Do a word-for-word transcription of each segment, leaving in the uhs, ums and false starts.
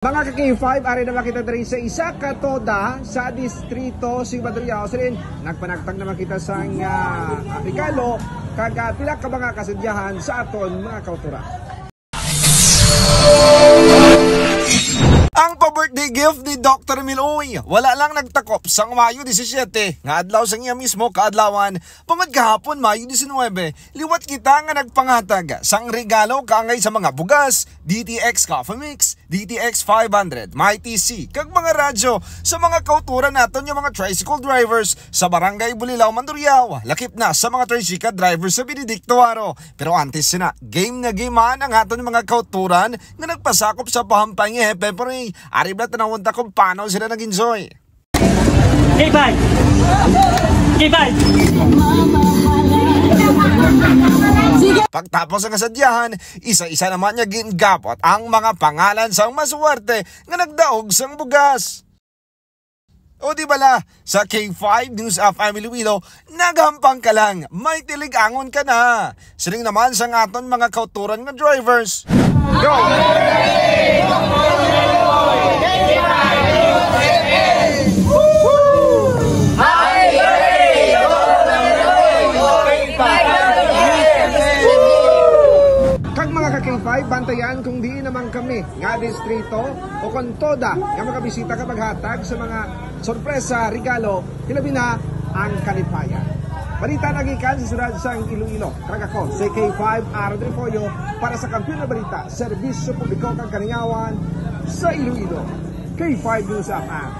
Mga ka-K five, ari naman kita diri sa isa ka toda sa distrito si Madriao. Sirin, nagpanagtag naman kita sa nga, ah, regalo kag, ah, pila ka mga kasadyahan sa aton mga kautoran. Ang pa-birthday gift ni Doktor Miloy, wala lang nagtakop sang Mayo disisiete nga adlaw sang iya mismo kaadlawan, bangod gahapon, Mayo disinwebe, liwat kita nga nagpangatag sang regalo kaangay sa mga bugas, D T X Coffee Mix, D T X five hundred, Mighty C, kag mga radyo sa mga kauturan naton nga mga tricycle drivers sa Barangay Bulilao, Mandurriao, lakip na sa mga tricycle drivers sa Benedicto Jaro. Pero antes sina, game na game man ang aton mga kauturan nga nagpasakop sa pahampay nga Hepe Puri. Ari bala tanawon ta kung paano sila nag-enjoy. K five! K five! Pagtapos ang kasadyahan, isa-isa naman niya gingapot ang mga pangalan sang maswerte nga nagdaog sang bugas. O di bala, sa K five News F M Iloilo, naghampang ka lang, may tilig-angon ka na. Siring naman sang aton mga kauturan nga drivers. Go! Kag mga ka-K five, bantayan kung diin naman kami nga distrito o kon toda nga makabisita ka maghatag sa mga sorpresa, regalo, hilabi na ang kalipayan. Balita nagikan sa siyudad sang Iloilo. Kag ako, si K five Aaron Trifolio para sa Kampiyon nga Balita, Serbisyo Publiko kag Kalingawan sa Iloilo. K five News F M.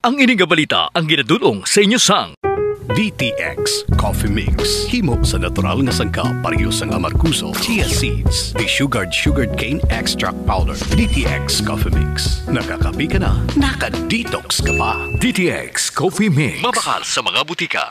Ang ini nga balita ang ginadul-ong sa inyo sang D T X Coffee Mix. Himo sa natural nga sangkap, pareho sang amargoso, chia seeds, desugared sugared cane extract powder. D T X Coffee Mix. Nakakape ka na, naka-detox ka pa. D T X Coffee Mix. Mabakal sa mga butika.